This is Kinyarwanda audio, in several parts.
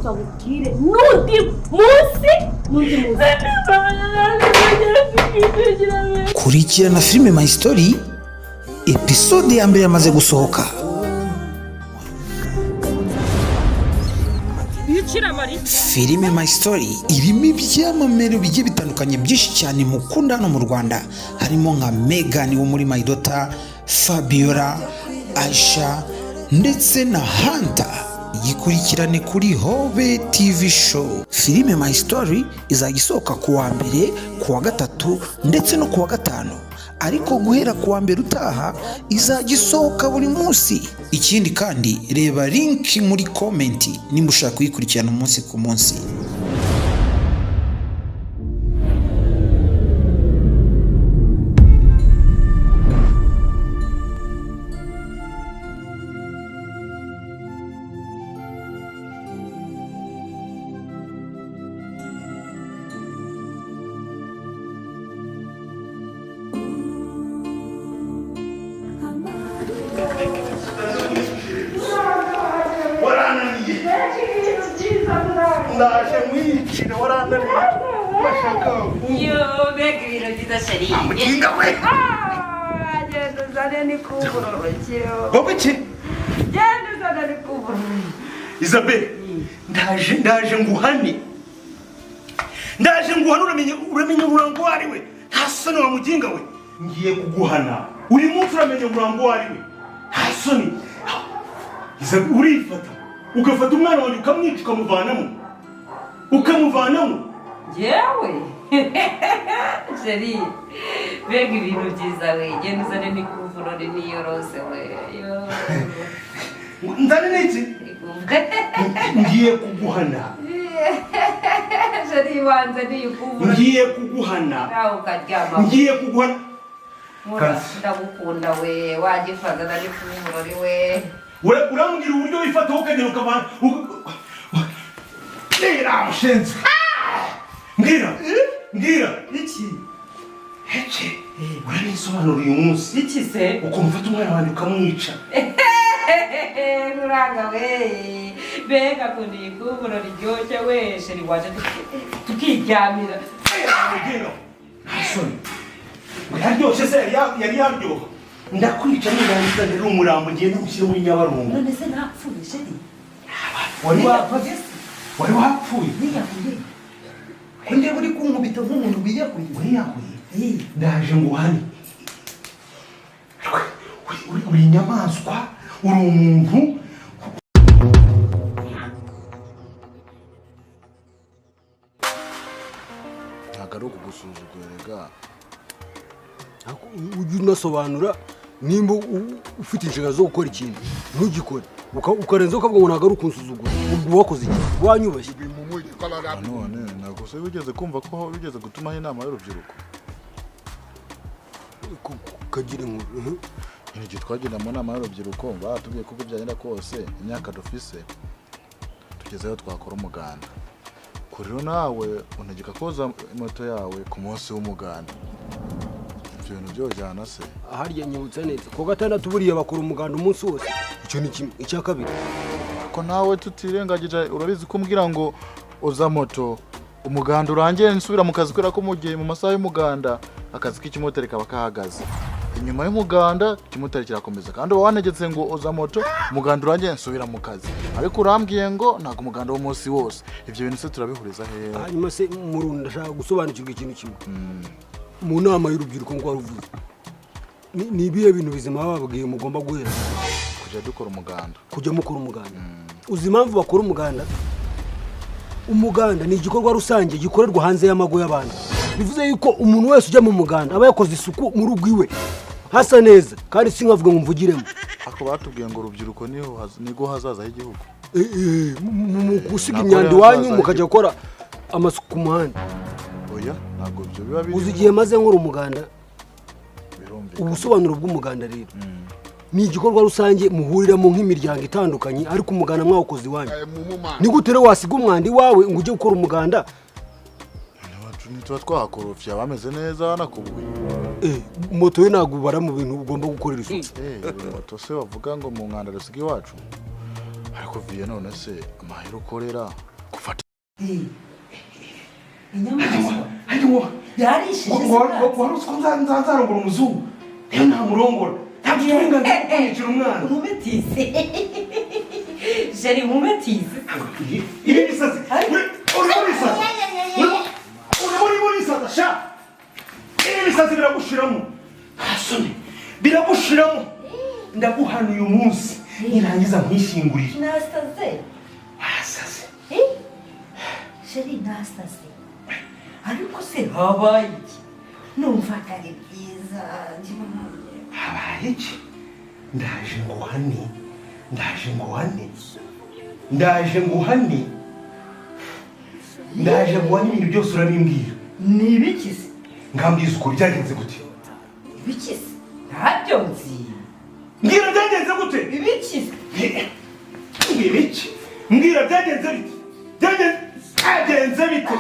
Nzakubwire n'undi munsi n'undi munsi. Kurikirana filime My Story, episode ya mbere yamaze gusohoka. Filime My Story irimo ibyamamare bigiye bitandukanye byinshi cyane mukunda hano mu Rwanda, harimo nka Megan wo muri My Daughter, Fabiola, Aisha ndetse na Hunter. Yikurikirane kuri Hobe TV Show. Filime My Story izajya isohoka ku wa mbere, ku wa gatatu ndetse no ku wa gatanu, ariko guhera ku wa mbere utaha izajya isohoka buri munsi. Ikindi kandi, reba link muri comment nimba ushaka kuyikurikirana umunsi ku munsi. Warananiye, ndaje mwicire, warananiye, bashaka. Yo, mbega ibintu byiza, chéri! Mukinga we! Ah, genda uzane n'ikuvururukiro. Wowe iki? Genda uzane n'ikuvururukiro. Isabel, ndaje, ndaje nguhane, ndaje nguhane. Uramenye, uramenye umurango uwo ari we. Nta soni wa muginga we! Ngiye kuguhana uyu munsi, uramenye umurango uwo ari we. Nta soni, Isabel! Urifata ugafata umwana wanjye ukamwica, ukamuvanamo, ukamuvanamo. Yewe chéri, mbega ibintu byiza we! Genda uzane n'ikuvurori niyorose we. Yo. Nzane n'iki? Ngiye kuguhana. Chéri, wanze n'ikuvurori. Ngiye kuguhana. Nawe ukaryama. Ngiye kuguhana. Ndagukunda we, wagifata na n'ikuvurori we. Urambwira uburyo wifata ukagenda ukavana. Mbwira, mushenzi, mbwira, mbwira. Iki? Heke, uranisobanura uyu munsi. Iki se? Ukuntu ufata umwana wanjye ukamwica. Nkuranga we, mbega akunda iyi kuvuro riryoshye we! Chéri, waje tukiryamira. Mbwira, nta soni ngo yaryoshye se? Yari yaryoha? Ndakwica nirangiza rero umurambo ngende mushyire muri Nyabarongo. None se ntapfuye, chéri? Wari wapfuye, wari wapfuye. Niyahuye. Ko ndeba uri kunkubita nk'umuntu wiyahuye? Wiyahuye? Ndaje nguhane. Uri inyamaswa, uri umuntu? Ntabwo ari ukugusuzugura rega. Ariko ujye unasobanura nimba ufite inshingano zo gukora ikintu ntugikore, ukarenzaho ukavuga ngo ntabwo ari ukunsuzugura, ubwo wakoze iki? Wanyubashye? Nanone ntabwo se wigeze kumva ko wigeze gutumaho inama y'urubyiruko? Kagira inkuru. Nyine igihe twagenda mu nama y'urubyiruko baratubwiye ko uko byagenda kose imyaka dufise tugezeyo twakora umuganda. Ko rero nawe untegeka koza moto yawe ku munsi w'umuganda, ibyo bintu byojyana se? Harya nyibutsa neza, ku wa gatandatu buriya bakora umuganda umunsi wose. Icyo ni kimwe. Icya kabiri, ko nawe tutirengagije, urabizi ko umbwira ngo oza moto umuganda urangiye nsubira mu kazi, kubera ko mu gihe mu masaha y'umuganda akazi k'ikimoteri kaba kahagaze. Inyuma y'umuganda ikimoteri kirakomeza, kandi uba wanegetse ngo oza moto umuganda urangiye nsubira mu kazi, ariko urambwiye ngo ntabwo umuganda w'umunsi wose. Ibyo bintu se turabihuriza hehe? Hanyuma se Murundi, ndashaka gusobanukirwa ikintu kimwe. Mu nama y'urubyiruko ngo waruvuze, ni ibihe bintu bizima bababwiye mugomba guhera? Kujya dukora umuganda. Kujya mukora umuganda. Uzi impamvu bakora umuganda? Umuganda ni igikorwa rusange gikorerwa hanze y'amago y'abantu. Bivuze yuko umuntu wese ujya mu muganda aba yakoze isuku mu rugo iwe hasa neza, kandi si nkavuga ngo mvugiremo. Ariko batubwiye ngo urubyiruko niho nigo hazaza h'igihugu. Mu gusiga Ntabwo imyanda ari iwanyu hazaza. Mukajya gukora amasuku ku muhanda. Oya, ntabwo ibyo biba biri. Uzi igihe maze nkora umuganda? Birumvikana. Ubusobanuro bw'umuganda rero ni igikorwa rusange muhuriramo nk'imiryango itandukanye, ariko umuganda mwawukoze iwanyu. Ni gute rero wasiga umwanda iwawe ngo ujye gukora umuganda? Ntituba twahakorofye, bameze neza banakubuye. Moto ye ntabwo ubara mu bintu ugomba gukorera isuku. Moto se bavuga ngo mu mwanda dusiga iwacu? Ariko viye, none se amahera ukorera Inyamaswa Ariko yarishije. Wari uzi ko nzarongora umuzungu? Rero ntamurongora, ntabwo ufite uburenganzira bwo kunyicira umwana. Umubetize, chéri, umubetize. Ibi bisazi, urimo urisaza, urimo urisaza sha. Ibi bisazi biragushiramo, nta soni, biragushiramo. Ndaguhana uyu munsi, nirangiza nkishingurire. Nasaze. Wasaze. Chéri, nasaze, ariko se habaye iki? Numva atari byiza. Habaye iki? Ndaje nguhane, ndaje nguhane, ndaje nguhane, ndaje nguhane. Ibintu byose urabimbwira. Ni ibiki se? Ngambwiza ukuri, byagenze gute? Ibiki se? Ntabyo nzi. Mbwira, byagenze gute? Ibiki se? Mbwira iki? Mbwira, byagenze bite? Byagenze bite?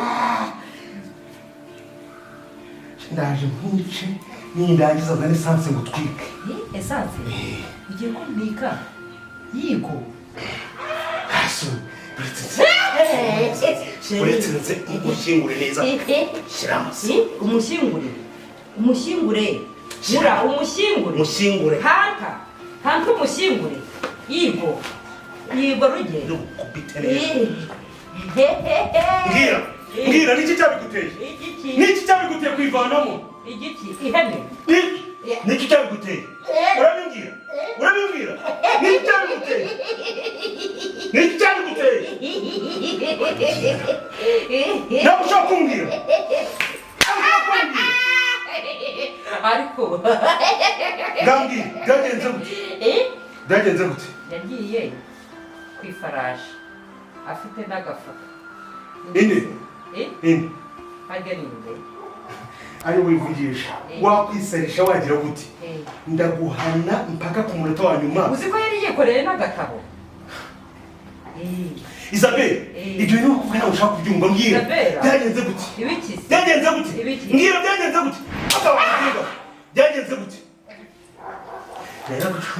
Ndaje nkwice, nindangiza zane essence ngo utwike. Essence ugiye kumbika yigo? Kaso, uretse nze umushyingure neza, shyira amase. Umushyingure, umushyingure, mura umushyingure. Umushyingure. Hanta hanta, umushyingure, yigo yigo ruge. Ndugukubite neza. Mbwira, mbwira, niki cyabiguteye? Igiki? Niki cyabiguteye kwivanamo? Igiki? Ihene? Niki cyabiguteye? Urabimbwira, urabimbwira, niki cyabiguteye? Niki cyabiguteye? Ntabwo ushobora kumbwira, ntabwo ushobora kumbwira. Ariko Ngambwira, byagenze gute? Byagenze gute? Yagiye ku ifarashi afite n'agafuka. Inde? Eh? Inde? Harya ni nde? Ari wivugisha, wakwisarisha, wagira gute? Ndaguhana mpaka ku munota wa nyuma. Uzi ko yari yikoreye n'agatabo? Isabel, ibyo bintu kuvuga ntabwo ushaka kubyumva. Mbwira. Isabella. Byagenze gute? Ibiki se? Byagenze gute? Ibiki? Mbwira, byagenze gute? Akaba byagenze gute?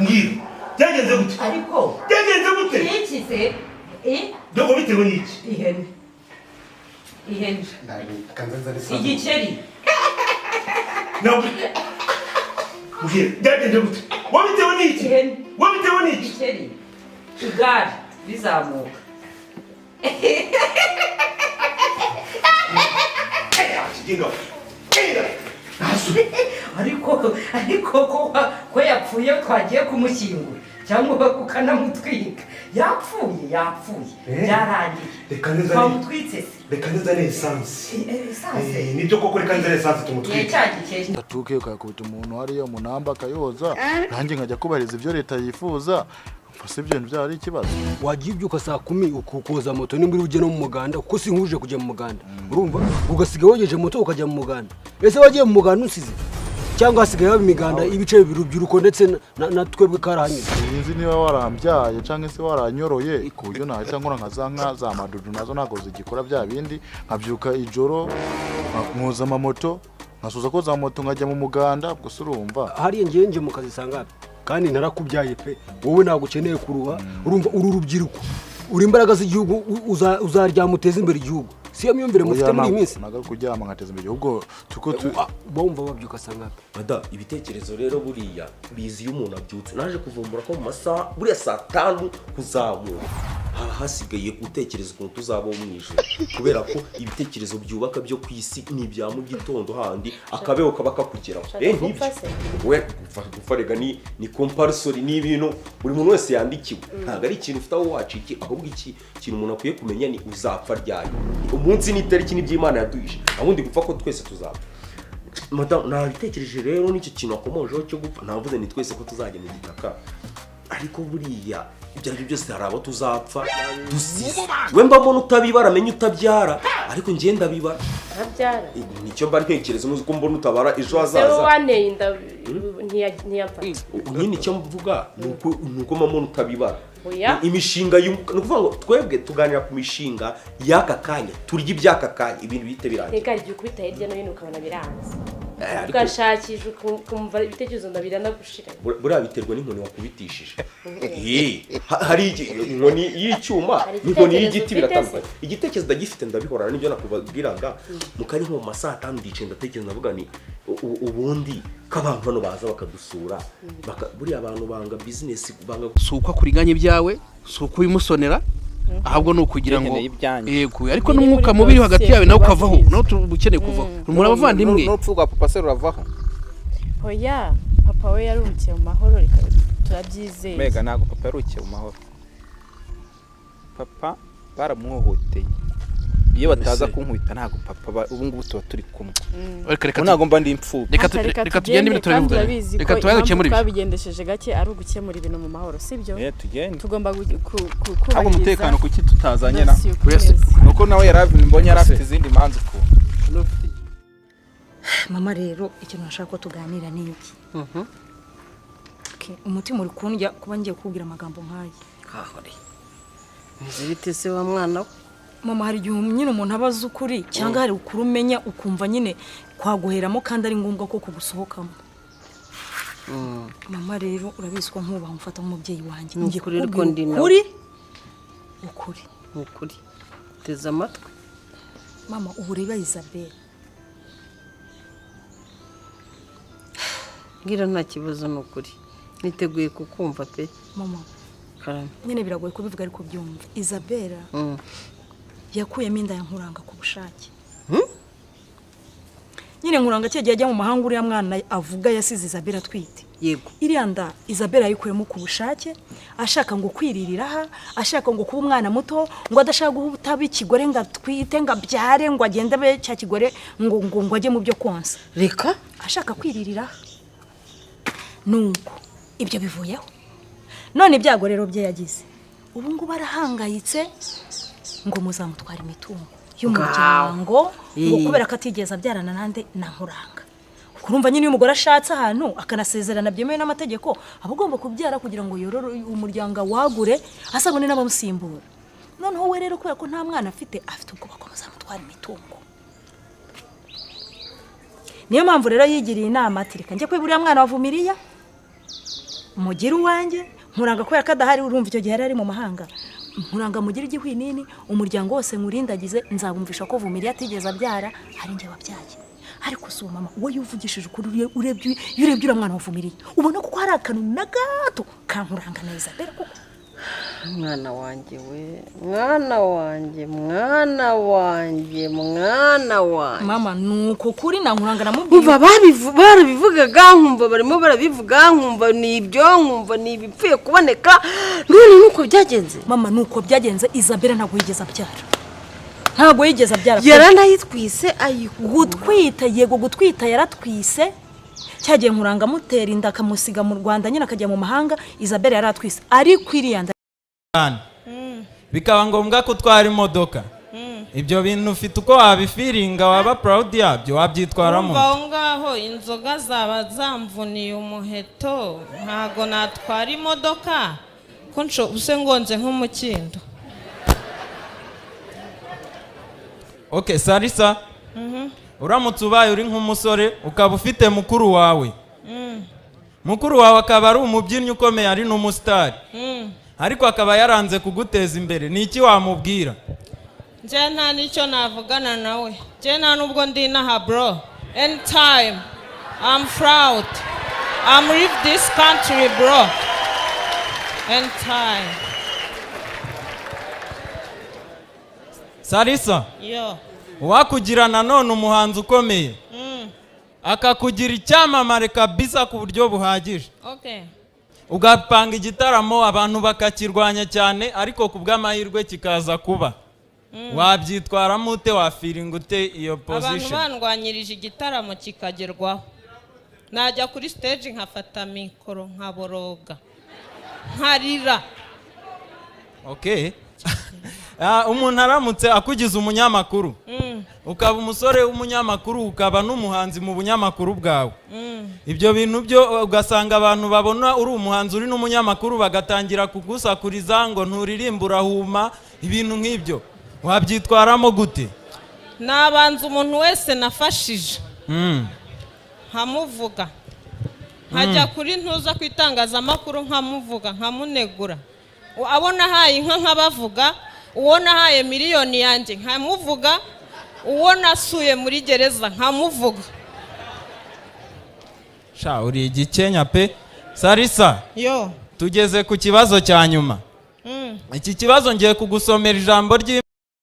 Mbwira, byagenze gute? Ariko Byagenze gute? Iki se? Dogo, bitewe n'iki? Ihene, ihene, igikeri. Ntabwo, mbwira, byagenze gute? Wabitewe n'iki? Ihene. Wabitewe n'iki? Igikeri, igare rizamuka. Kiginga. Ariko ko yapfuye, twagiye kumushyingura cyangwa ukanamutwika? Yapfuye, yapfuye. Byarangiye. Reka neza. Twamutwitse se? Reka neza ni essence. Essence. Nibyo koko, reka nzane essence Ni tumutwike. cya gikeri. Atuke ukayakubita umuntu hariya umunamba akayoza, nanjye nkajya kubahiriza ibyo leta yifuza. Mfase ibyo bintu byaba ari ikibazo? Wagiye ubyuka saa 10 ukoza moto nimba uri bujye no mu muganda, kuko sinkuje kujya mu muganda, urumva, ugasiga wogeje moto ukajya mu muganda. Ese wagiye mu muganda usize, cyangwa hasigaye haba imiganda ibice bibiri, urubyiruko ndetse na twebwe karahanyuze? Sinzi niba warambyaye cyangwa se waranyoroye, ku buryo nahita nkora nka za nka za madudu, nazo ntabwo zigikora bya bindi. Nkabyuka ijoro nkoza amamoto, nkasoza koza moto nkajya mu muganda. Ubwo se urumva? Hariya ngewe nje mu kazi sangapi, kandi narakubyaye pe. Wowe ntabwo ukeneye kuruha, urumva, uri urubyiruko, uri imbaraga z'igihugu, uzaryama uteze imbere igihugu. Si yo myumvire mufite muri iyi minsi? Ntabwo ari kuryama nkateza imbere igihugu, tuko tu Bumva babyuka sangapi? Mada, ibitekerezo rero buriya bizi iyo umuntu abyutse. Naje kuvumbura ko mu masaha buriya saa 5 kuzamura haba hasigaye gutekereza ukuntu tuzabaho mu ijoro, kubera ko ibitekerezo byubaka byo ku isi ni ibya mu gitondo, handi akabeho kaba kakugeraho. Ushaka Nk'ibyo. gupfa se? We gupfa rega ni compulsory, ni ibintu buri muntu wese yandikiwe, ntabwo ari ikintu ufite aho waciki. Ahubwo iki kintu umuntu akwiye kumenya ni uzapfa ryari. Umunsi n'itariki n'iby'Imana yaduhishe, ahundi gupfa ko twese tuzapfa. Madamu, nabitekereje rero n'icyo kintu wakomojeho cyo gupfa, navuze ni twese ko tuzajya mu gitaka, ariko buriya ibyo ari byo byose hari abo tuzapfa dusize. We mba mbona utabibara, amenye utabyara, ariko njye ndabibara. Ntabyara. Nicyo mba ntekereza, nuzi ko mbona utabara ejo Se wowe hazaza. wanteye inda ntiyamfata? Nyine icyo mvuga ni uko mba mbona utabibara. Oya. Imishinga ni ukuvuga ngo twebwe tuganira ku mishinga y'aka kanya, turya iby'aka kanya, ibintu bihite birangira. Reka, igihe ukubita hirya no hino ukabona biranze. Ariko Ugashakisha ukumva ibitekerezo ndabiranagushira. Buriya biterwa n'inkoni wakubitishije. Hari inkoni y'icyuma Hari n'inkoni igitekerezo y'igiti ufite biratandukanye. Igitekerezo ndagifite, ndabihorana, nibyo nakubwiraga mu kanya nko mu masaha 5 ndicaye ndatekereza, ndavuga ni ubundi ko abantu hano baza bakadusura, buriya abantu banga business, banga Si uko akuriganya ibyawe, si uko ubimusonera, ahubwo ni ukugira ngo Ukeneye ibyanjye. Yego, ariko Biri n'umwuka muri mubi uri hagati dosiye yawe nawe ukavaho. kubahiriza. Nawe uba ukeneye kuvaho, muri abavandimwe. N'urupfu rwa papa se ruravaho? Oya, papa we yaruhukiye mu mahoro, reka turabyizeye. Mbega, ntabwo papa yaruhukiye mu mahoro. Papa baramuhohoteye. Iyo bataza kunkubita, ntabwo papa ubu ngubu tuba turi kumwe. Reka Ubu ntabwo mba ndi imfubyi. Reka Aka reka reka tugende, ibintu kandi turabivuga. urabizi Reka ko tubanze impamvu dukemure ibyo. twabigendesheje gake ari ugukemura ibintu mu mahoro, sibyo? Eh, tugende. Tugomba Ahubwo umutekano kubahiriza kuki tutazanye na dosiye uko Wese- imeze. Nuko nawe yari mbonye yari afite izindi manza ukuntu. Mama, rero ikintu nashaka ko tuganira ni iki. Okay, umutima uri kundya kuba ngiye kukubwira amagambo nk'aya. Kahore, meze se wa mwana we? Mama, hari igihe nyine umuntu aba azi ukuri, cyangwa hari ukuri umenya ukumva nyine kwaguheramo kandi ari ngombwa ko kugusohokamo. Mama, rero urabizi ko nkubaha, umfata nk'umubyeyi wanjye. Ni Ngiye ukuri ariko kukubwira ndi nawe. ukuri, ukuri. Ni ukuri, teze amatwi. Mama, ubu reba Isabelle. Mbwira, nta kibazo, ni ukuri niteguye kukumva pe. Mama, Karame. nyine biragoye kubivuga ariko byumva. Isabella yakuyemo inda ya Nkuranga ku bushake. Nyine Nkuranga cyagiye ajya mu mahanga, uriya mwana avuga yasize Isabella atwite. Yego. Iriya nda Isabella yayikuyemo ku bushake, ashaka ngo kwiririra aha, ashaka ngo kuba umwana muto, ngo adashaka guhita aba ikigore, ngo atwite, ngo abyare, ngo agende abe cya kigore, ngo ajye mu byo konsa. Reka. Ashaka kwiririra aha. Nuko ibyo bivuyeho, none ibyago rero bye yagize, ubu ngubu arahangayitse ngo muzamutwara imitungo y'umuryango, ngo kubera ko atigeze abyarana nande? Na Nkuranga. Ubwo urumva nyine, iyo umugore ashatse ahantu akanasezerana byemewe n'amategeko, aba agomba kubyara kugira ngo yorore umuryango, awagure, asabone n'abamusimbura. Noneho we rero, kubera ko nta mwana afite, afite ubwoba ko muzamutwara imitungo. Niyo mpamvu rero yigiriye inama ati: "Reka njye kwiba uriya mwana wa Vumiriya mugire uwanjye." Nkuranga kubera ko adahari, urumva icyo gihe yari ari mu mahanga, Nkuranga mugire igihwinini, umuryango wose nkurindagize, nzabumvisha ko Vumiriya atigeze abyara, ari njye wabyaye. Ariko si uwo mama we, yuvugishije ukuri, urebye, iyo urebye uriya mwana wa Vumiriya, ubona ko hari akantu na gato kankuranga na Isabella koko. Mwana wanjye we, mwana wanjye, mwana wanjye, mwana wanjye. Mama, ni uko kuri na Nkuranga namubwiye. Umva, barabivugaga nkumva barimo barabivuga, nkumva ni ibyo, nkumva ni ibipfuye kuboneka. None nuko byagenze? Mama, ni uko byagenze. Isabella ntabwo yigeze abyara, ntabwo yigeze abyara. Yaranayitwise ayikura? Gutwita, yego, gutwita yaratwise. Cyagiye Nkuranga amutera inda akamusiga mu Rwanda nyine akajya mu mahanga, Isabella yaratwise, ariko iriya nda Bikaba ngombwa ko utwara imodoka, ibyo bintu ufite uko wabifeelinga, waba proud yabyo, wabyitwaramo? Urumva, aho ngaho inzoga zaba zamvuniye umuheto, ntago natwara imodoka ko use ngonze nk'umukindo. Ok, Sarisa, uramutse ubaye uri nk'umusore, ukaba ufite mukuru wawe, mukuru wawe akaba ari umubyinnyi ukomeye, ari n'umusitari, ariko akaba yaranze kuguteza imbere, ni iki wamubwira? Njye nta n'icyo navugana nawe. Njye nta n'ubwo ndi inaha, bro. Anytime I'm proud, I'm leave this country, bro, anytime. Sarisa, yo. uwakugira nanone umuhanzi ukomeye, akakugira icyamamare kabisa ku buryo buhagije, ugapanga igitaramo abantu bakakirwanya cyane, ariko ku bw'amahirwe kikaza kuba, wabyitwaramo ute? Wafeelinga ute iyo Abantu position? bandwanyirije igitaramo kikagerwaho, najya kuri stage nkafata mikoro nkaboroga nkarira. Okay. Umuntu aramutse akugize umunyamakuru, ukaba umusore w'umunyamakuru, ukaba n'umuhanzi mu bunyamakuru bwawe, ibyo bintu byo ugasanga abantu babona uri umuhanzi uri n'umunyamakuru bagatangira kugusakuriza ngo nturirimbe, urahuma, ibintu nk'ibyo, wabyitwaramo gute? Nabanza umuntu wese nafashije. nkamuvuga, nkajya kuri ntuza ku itangazamakuru nkamuvuga, nkamunegura. Abo nahaye inka nkabavuga, uwo nahaye miliyoni yanjye nkamuvuga, uwo nasuye muri gereza nkamuvuga. Sha, uri igikenya pe. Sarisa, yo. Tugeze ku kibazo cya nyuma. Iki kibazo ngiye kugusomera ijambo ry'Imana.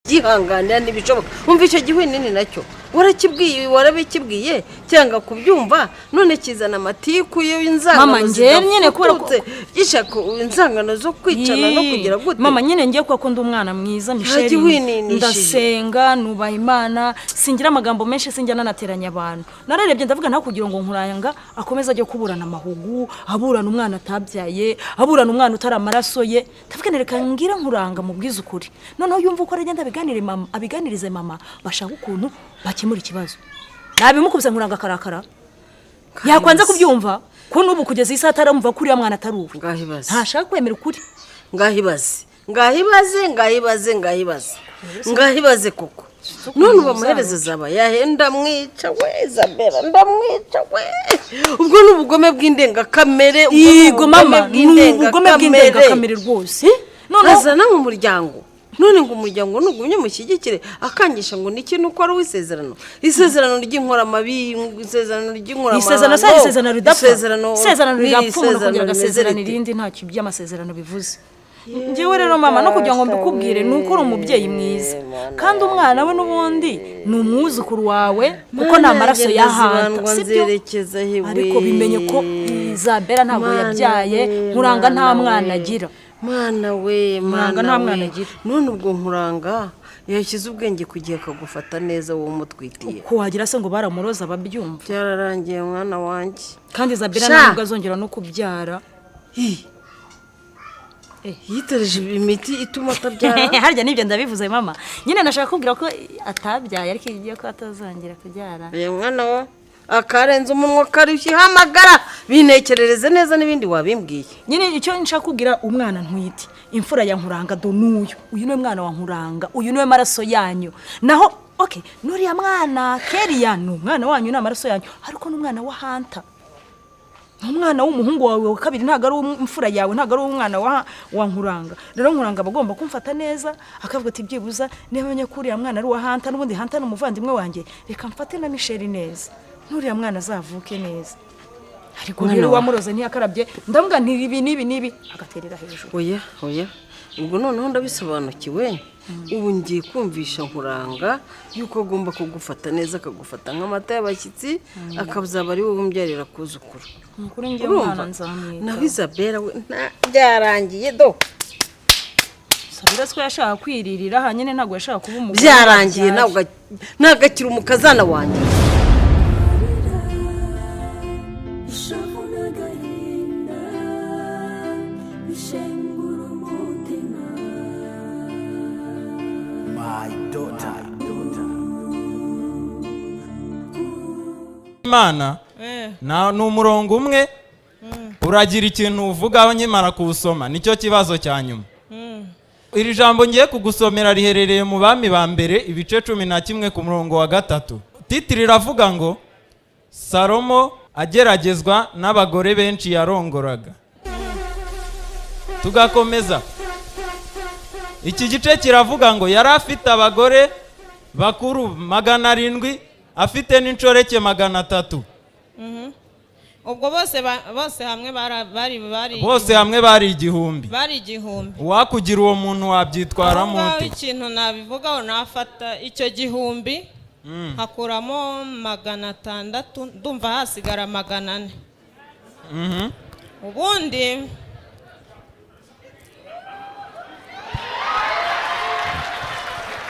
Byihanganira ntibishoboka. Umva, icyo gihwinini nacyo warakibwiye, warabikibwiye cyangwa kubyumva, none kizana amatiku y'inzangano. Mama, njye nyine kubera ko- zidafututse, gishaka inzangano zo kwicana no kugira gute. Mama, nyine ngiye kuko ndi umwana mwiza, Michelle. Ntagihwininishije. Ndasenga, nubaha Imana, singira amagambo menshi, sinjya nanateranya abantu. Nararebye ndavuga, nta kugira ngo Nkuranga akomeze ajye kuburana amahugu, aburana umwana atabyaye, aburana umwana utari amaraso ye. Ndavuga, nereka mbwira Nkuranga, mubwize ukuri, noneho yumva uko aragenda abiganire mama, abiganirize mama, bashaka ukuntu bakemura ikibazo. Nabimukubise, Nkuranga akarakara, yakwanze kubyumva ko n'ubu kugeza iyi saha ataramva ko uriya mwana atari uwe. Ntashaka kwemera ukuri. Ngahibaze, ngahibaze, ngahibaze, ngahibaze, ngahibaze koko. None ubu amaherezo azaba yahe? Ndamwica we, Izabera, ndamwica we. Ubwo ni ubugome bw'indengakamere, ubwo ni Yego mama, ni ubugome bw'indengakamere rwose. Noneho- Azana mu muryango, none ngo umuryango nugumye mushyigikire, akangisha ngo niki? Nuko ari uw'isezerano, isezerano ry'inkoramabi, isezerano ry'inkoramahano. Isezerano se isezerano ridapfa? Isezerano. Isezerano ridapfa, umuntu akongera Isezerano agasezerana rimeze rite? irindi, ntacyo iby'amasezerano bivuze. Njyewe rero mama, no kugira ngo mbikubwire, ni uko uri umubyeyi mwiza, kandi umwana we n'ubundi ni umwuzukuru wawe, kuko ni amaraso ya Hanta, sibyo? Nzerekeza hewe? Ariko bimenye ko Izabera ntabwo Mana yabyaye we, Nkuranga, nta Mana mwana we. agira. Mana we. Nkuranga Mana nta mwana we. agira. None ubwo Nkuranga yashyize ubwenge ku gihe akagufata neza wowe umutwitiye? Ko wagira se ngo baramuroza, ababyumva. Byararangiye, mwana wanjye. Kandi Izabera Sha! ntabwo azongera no kubyara. Yitereje imiti ituma atabyara. Harya nibyo ndabivuze mama? Nyine nashaka kubwira ko atabyaye, ariko igiye ko atazongera kubyara. Uyu mwana we akarenza umunwa karushye, hamagara binekerereze neza n'ibindi wabimbwiye. Nyine icyo nshaka kubwira, umwana ntwite, imfura ya Nkuranga, do n'uyu, uyu niwe mwana wa Nkuranga, uyu niwe maraso yanyu. Naho okay, nuriya mwana Keriya ni umwana wanyu, ni amaraso yanyu, ariko n'umwana wa Hanta ni umwana w'umuhungu wawe wa kabiri, ntabwo ari imfura yawe, ntabwo ari umwana wa Nkuranga. Rero Nkuranga aba agomba kumfata neza, akavuga ati byibuza niba menye ko uriya mwana ari uwa Hanta, n'ubundi Hanta ni umuvandimwe wanjye, reka mfate na Misheli neza, n'uriya mwana azavuke neza. Ariko Mwana rero wamuroze ntiyakarabye. Ndavuga nti ibi n'ibi n'ibi, agaterera hejuru. Oya, oya, ubwo noneho ndabisobanukiwe. Ubu ngiye kumvisha Nkuranga yuko agomba kugufata neza, akagufata nk'amata y'abashyitsi, akazaba ari wowe umbyarira kuzukuru. Kuri njye Urumva? umwana nzamwita. Naho Izabera we byarangiye do. Sabira siko yashaka kwiririra aha nyine, ntabwo yashaka kuba umugore. Byarangiye. Wabyaye. Ntabwo ntabwo akiri umukazana wanjye. Ishavu n'agahinda bishengura umutima. My daughter. Imana ni umurongo umwe, uragira ikintu uvugaho nkimara kuwusoma. Nicyo kibazo cya nyuma. Iri jambo ngiye kugusomera riherereye mu Bami ba Mbere, ibice 11, ku murongo wa 3. Titre iravuga ngo Salomo ageragezwa n'abagore benshi yarongoraga. Tugakomeza, iki gice kiravuga ngo yari afite abagore bakuru 700, afite n'inshoreke 300. Ubwo bose hamwe bari Bose hamwe bari 1000. Bari 1000. Uwakugira uwo muntu wabyitwaramo Aho ngaho ute? ikintu nabivugaho, nafata icyo 1000 nkakuramo 600, ndumva hasigara 400. Ubundi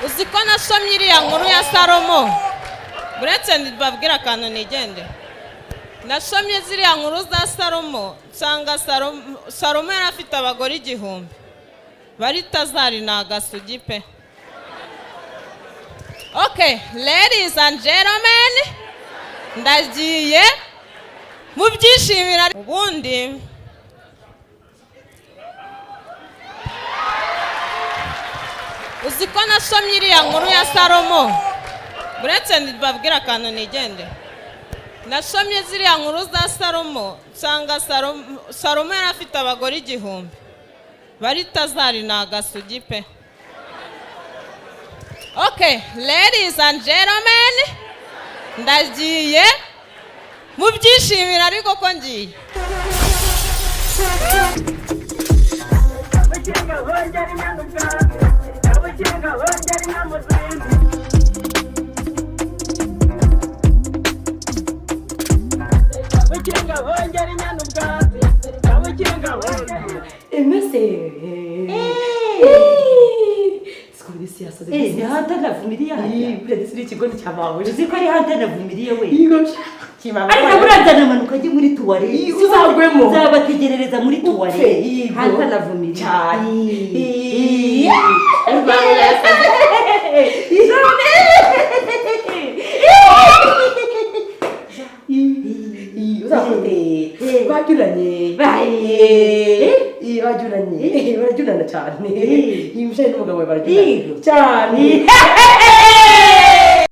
uzi ko nasomye iriya nkuru ya Salomo, uretse mbabwira akantu nigende, nasomye ziriya nkuru za Salomo, nsanga Salomo yari afite abagore 1000, baritazari ni agasugi pe. Okay, ladies and gentlemen, ndagiye mu byishimira. Ubundi Imana uzi ko nasomye iriya nkuru ya Salomo, uretse mbabwira akantu nigende. Nasomye ziriya nkuru za Salomo, nsanga Salomo yari afite abagore 1000. Baritazari ni agasugi pe. Okay, ladies and gentlemen, ndagiye mubyishimira ariko ko ngiye. Ni hata navumilia uzi ko ari hata navumiriye we ariko buriya nzanamanuka njye muri tuwarete uzagwemo nzabategerereza muri tuwarete hata navumiriye cyane. Bajuranye bajuranye barajurana cyane, umusore n'umugabo barajurana cyane.